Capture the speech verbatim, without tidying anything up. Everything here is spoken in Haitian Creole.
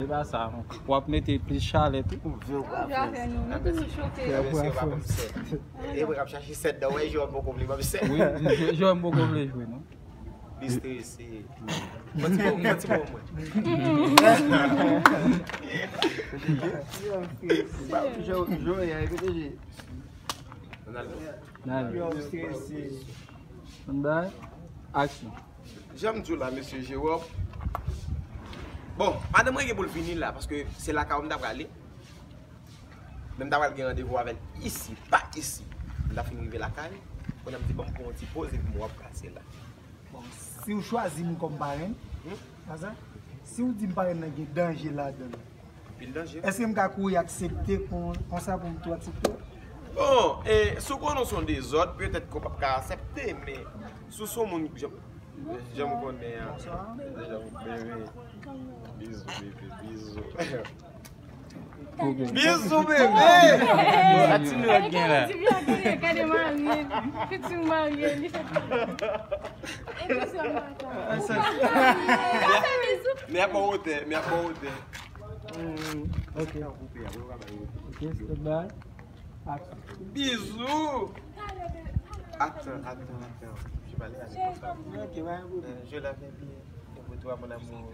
Se pa sa, non. W ap mete plis chalè tou. Ou vle ou pa vle. Afè nou, nou toujou chofe. Mesye pa konn sèt. E mwen k ap chache sèt dan, wè, jwè m poko vle ban m sèt. Wi, jwè m poko vle jwe, non. Li strese. Fò ti mo, fò ti mo mwen. Jwè, jwè, jwè, jwè. N ale. N ale. Ann bay. Aksyon. Jan m di w la, mesye Jeròm. Bon, madanm mwen gen pou l vini la, paske se lakay ou m ta prale. Men m ta pral gen randevou avè l isi, pa isi. M ta fin rive lakay. Kounye a m di, bon, m pran yon ti poz epi m wè w ap pase la. Bon, si w chwazi m kòm parenn, hmm? Sa sa? Si w di m parenn nan gen danje ladan l, anpil danje. Èske m ka kouri aksepte kon, konsa pou m tou aksepte? Bon, e, si w konnen w se yon dezòd, petèt ke w p ap ka aksepte, men si w se yon moun jan, jan m konnen an. Bonsoir. Jan m konnen. Bizou, bebe, bizou. Bizou, bebe! Gade ti lòt gen la. Gade marye li. Pitit marye li. E bizou a matant. Men ap ba w wotè, men ap ba w wotè. Hmm, ok. Ok, stand by. Action. Bizou! Attends, attends, attends. Je vais aller avec toi. Ok, ouais, ouais. Euh, je l'avais bien. Et pour toi, mon amour.